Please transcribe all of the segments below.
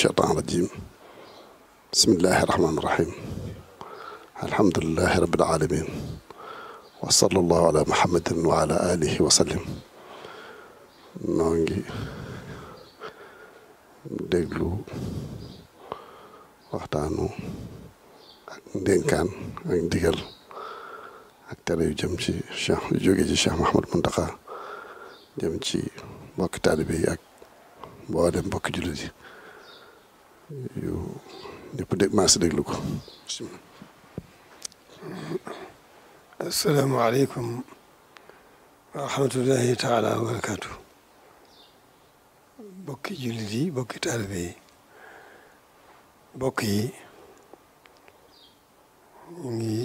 الشيطان الرجيم بسم الله الرحمن الرحيم الحمد لله رب العالمين وصلى الله على محمد وعلى آله وسلم noo ngi déglu waxtaanu ak ndénkaan ak ndigal ak tere yu jëm ci Cheikh yu jóge ci Cheikh Mouhamadou Mountakha jëm ci mbokki taalibe yi ak mboolem mbokki jullit yi yu ñëpp maa si déglu ko bismillah. asalaamaaleykum wa rahmatullahi taala wa barakaatu. bokki jullit yi bokki taalibe yi bokk yi ñu ngi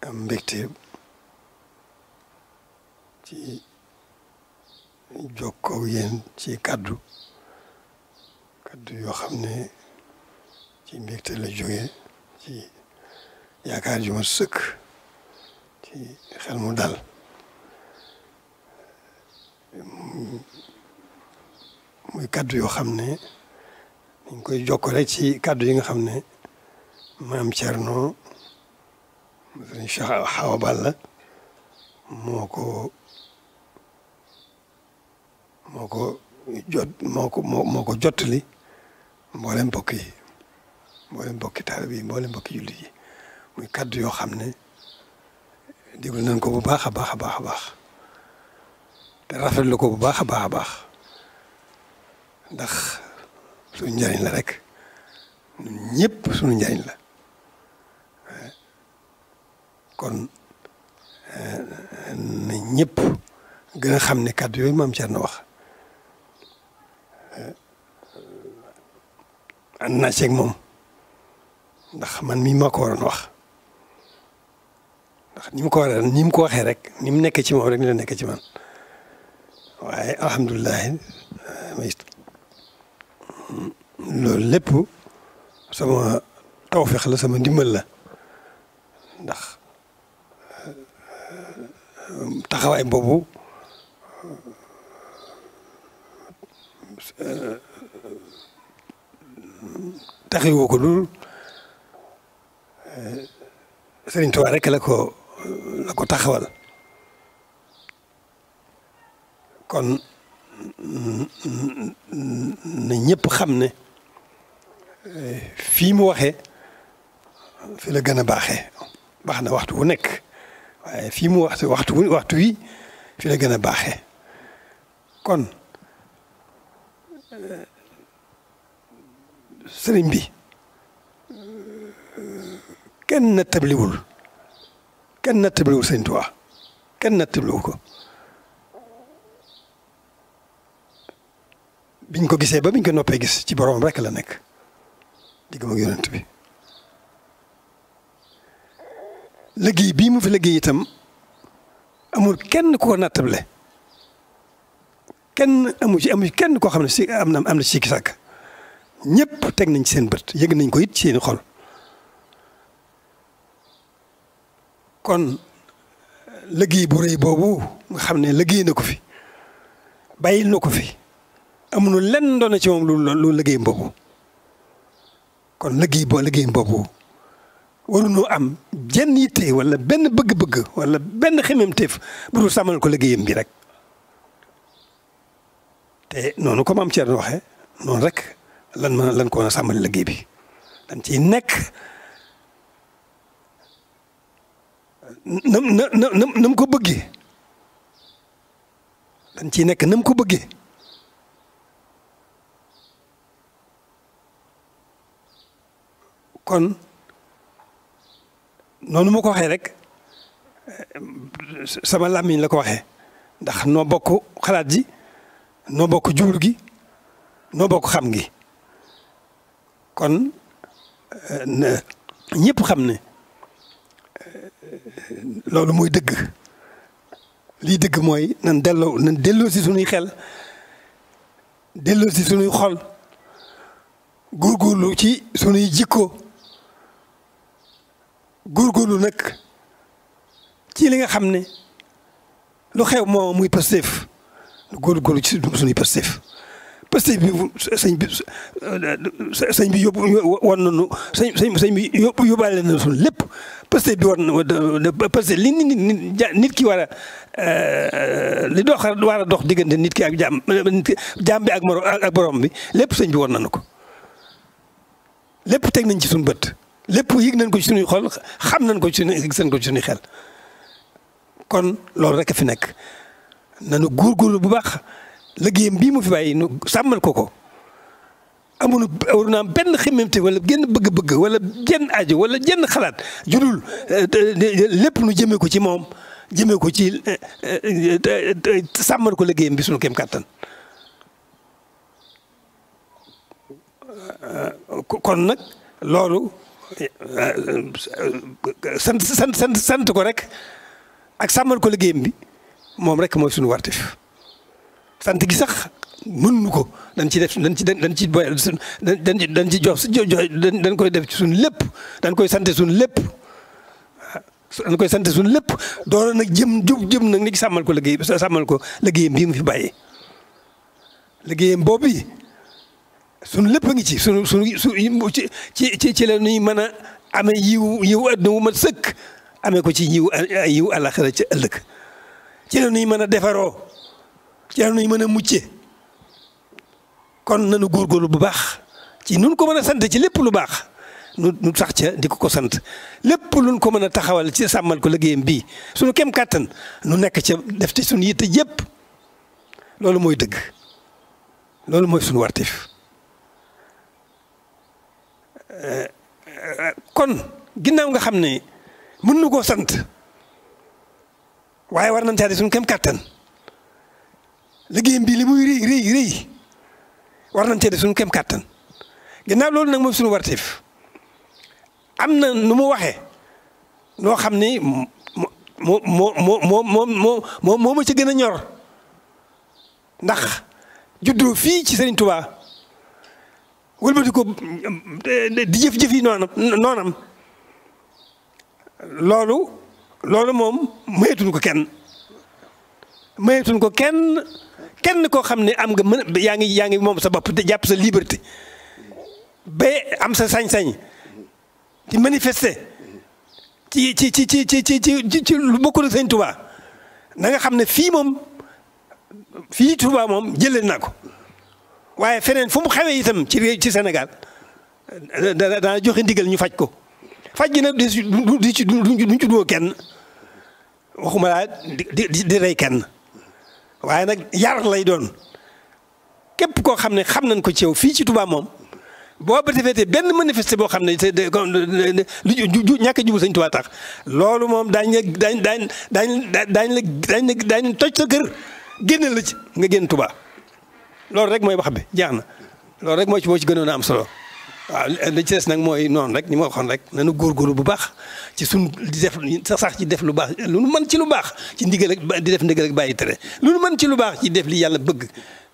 am mbégte ci jokkoo yéen ci kaddu yoo xam ne ci mbégte la jógee ci yaakaar ju ma sëkk ci xel mu dal muy kaddu yoo xam ne dañ koy jokk rek ci kaddu yi nga xam ne maam Thierno sëriñ Cheikh Awa Balla moo ko jottali mboolem mbokk yi mboolem mbokki taalibe yi mboolem mbokki jullit yi muy kaddu yoo xam ne déglu nañ ko bu baax a baax a baax a baax te rafetlu ko bu baax a baax a baax ndax suñu njariñ la rek ñun ñëpp suñu njariñ la kon na ñëpp gën a xam ne kaddu yooyu maam Thierno wax ànd naa ceeg moom ndax man mii maa ko waroon wax ndax ni mu ko waxee rek ni mu nekkee ci moom rek ni la nekkee ci man waaye alhamdulilah loolu lépp sama tawfeex la sama ndimbal la ndax taxawaay boobu taxawoo ko dul Sëriñ Tuubaa rek la ko taxawal kon na ñëpp xam ne fii mu waxee fi la gën a baaxee baax na waxtu wu nekk waaye fii mu waxtu wi fi la gën a baaxee kon sëriñ bi kenn nattabliwul Sëriñ Tuubaa kenn nattabliwul ko biñ ko gisee ba biñ ko noppee gis ci boroom rek la nekk diggam ak yonent bi liggéey bii mu fi liggéey itam amul kenn ku ko nattable kenn amu ci kenn koo xam ne si am na sikki sàkk ñëpp teg nañ ci seen bët yëg nañ ko it ci seeni xol kon liggéey bu rëy boobu nga xam ne liggéey na ko fi bàyyil na ko fi amuñu lenn doon na ci moom lu liggéey boobu kon liggéey boobu waruñoo am jenn yitte wala benn bëgg-bëgg wala benn xememteef bu dul sàmmal ko liggéeyam bi rek te noonu comme am Thierno waxee noonu rek lan ko mën a sàmmal liggéey bi dañ ciy nekk nam ko bëggee dañ ciy nekk nam ko bëggee kon noonu ma ko waxee rek sama làmmiñ la ko waxee ndax noo bokk xalaat ji noo bokk jublu gi noo bokk xam gi kon ñëpp xam ne loolu mooy dëgg lii dëgg mooy nan delloo si suñuy xel delloo si suñuy xol góorgóorlu ci suñuy jikko góorgóorlu nag ci li nga xam ne lu xew moo muy Pastef lu góorgóorlu ci suñuy Pastef parce que sëñ bi yóbbu war nañu sëñ bi yóbbaale na suñu lépp parce que bi war na parce que li nit ki war a li war a dox diggante nit ki ak jaam bi ak borom bi lépp sëñ bi war nañu ko lépp teg nañ ci suñu bët lépp yëg nañ ko ci suñuy xol xam nañ ko ci suñuy xel kon loolu rek a fi nekk nanu góorgóorlu bu baax liggéeyam bii mu fi bàyyi nu sàmmal ko waru naa benn xemmemte wala genn bëgg-bëgg wala jenn aajo wala jenn xalaat judul lépp nu jëmee ko ci moom jëmee ko ci sàmmal ko liggéeyam bi suñu kéem kàttan kon nag loolu sant ko rek ak sàmmal ko liggéeyam bi moom rek mooy suñu wartif sant gi sax mënuñu ko dañ ci jox dañ koy def ci suñu lépp dañ koy sant suñu lépp dañ koy sant suñu lépp doora nag jëm nag ni sàmmal ko liggéeyam bii mu fi bàyyee liggéeyam boobu suñu lépp a ngi ci ci la ñuy mën a amee yiw àdduna wu mat sëkk amee ko ci yiw àllaxira ci ëllëg ci la ñuy mën a defaroo ci la ñuy mën a mucce kon nanu góorgóorlu bu baax ci nun ko mën a sant ci lépp lu baax nu sax ca di ko sant lépp luñ ko mën a taxawal ci sàmmal ko liggéeyam bii suñu kem kàttan nu nekk ca def ci suñu yitte yépp loolu mooy dëgg loolu mooy suñu wartif kon ginnaaw nga xam ne mën nu koo sant waaye war nañ caa def suñu kem kàttan liggéeyam bii li muy rëy war nañ cee def suñu kem kàttan ginnaaw loolu nag mooy suñu wartif am na nu mu waxee noo xam ni moo ma ci gën a ñor ndax juddoo fii ci Serigne Touba wëlbati ko di jëf yi noonam loolu moom mayetuñ ko kenn koo xam ne am nga yaa ngi moom sa bopp te jàpp sa liberté ba am sa sañ-sañ di manifester ci lu bokkul ak Sëñ Touba na nga xam ne fii Touba moom jëlee naa ko waaye feneen fu mu xewee itam ci Sénégal dana joxe ndigal ñu faj ko faj gi nag duñ ci doo kenn waxuma laa di rey kenn waaye nag yar lay doon képp koo xam ne xam nañ ko ci yow fii ci Touba moom boo ba defee benn manifeste boo xam ne lu ñàkk a jublu Sëñ Touba tax loolu moom daañu toj sa kër génne la ci nga génn Touba loolu rek mooy wax bi jeex na loolu rek moo ci gënoon a am solo waaw li ci des nag mooy noonu rek ni ma waxoon rek nañu góorgóorlu bu baax ci di def sax ci def lu baax lu nu mën ci lu baax ci ndigal ak di def ndigal ak bàyyi tere lu nu mën ci lu baax ci def li yàlla bëgg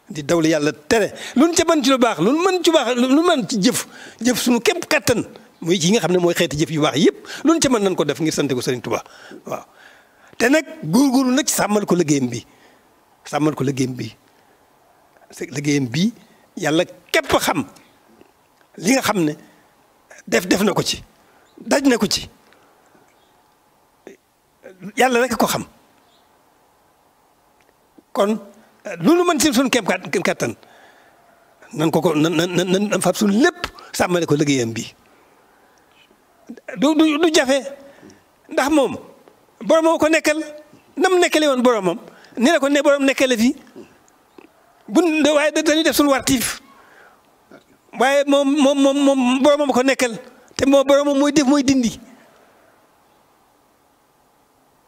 di daw li yàlla tere lu nu ca mën ci lu baax lu nu mën ci baax lu nu mën ci jëf suñu képp kattan muy ci nga xam ne mooy xeeti jëf yu baax yëpp lu nu ca mën nañ ko def ngir sante ko Sëriñ Tuubaa waaw te nag góorgóorlu nag sàmmal ko liggéeyam bi yàlla képp xam li nga xam ne def na ko ci daj na ko ci yàlla rek ko xam kon loolu mën si suñu kéem kattan nan fab suñu lépp sàmmale ko liggéeyam bi du jafe ndax moom boromam ko nekkal nam nekkale woon boromam ni la ko ne borom nekkale fii waaye dañuy def suñu wartiif waaye moom boromam ko nekkal te boromam mooy def mooy dindi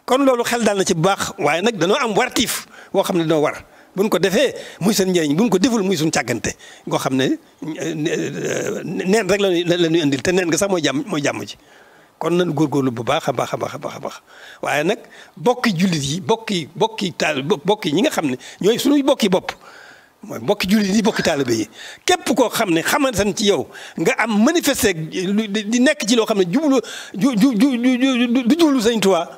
kon loolu xel daal na ci bu baax waaye nag dañoo am wartiif boo xam ne dañoo war buñ ko defee muy seen njëriñ buñ ko deful muy suñ càggante ngoo xam ne neen rek la ñuy indil te neen nga sax mooy jàmm ji kon nañ góorgóorlu bu baax a baax waaye nag bokki jullit yi bokki ñi nga xam ne ñooy suñuy bokki bopp mooy bokki jullit yi bokki taalibe yi képp koo xam ne xamante ci yow nga am manifester di nekk ci loo xam ne du jublu Sëñ Tuubaa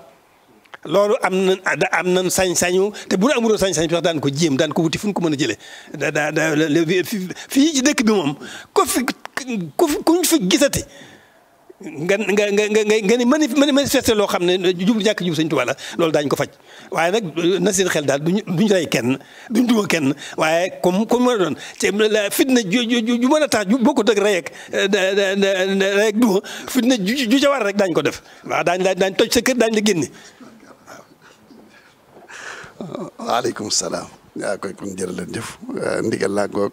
loolu am nañ sañ-sañu te bu nu amuloo sañ-sañ bi sax daan ko jéem daan ko wuti fu ñu ko mën a jëlee fii ci dëkk bi moom kuñ fi gisati nga ni manifester loo xam ne ñàkk jub Sëñ Tuubaa la loolu daañu ko faj waaye nag na seen xel daal duñ rey kenn duñ duma kenn waaye comme mën a doon te fitna ju mën a tax ju bokkut ak rey ak duma fitna ju ca war rek daañu ko def waaw daañ toj sa kër daañu la génne. waaleykum salaam. yaa koy kon jërë leen jëf ndigal laa ngoog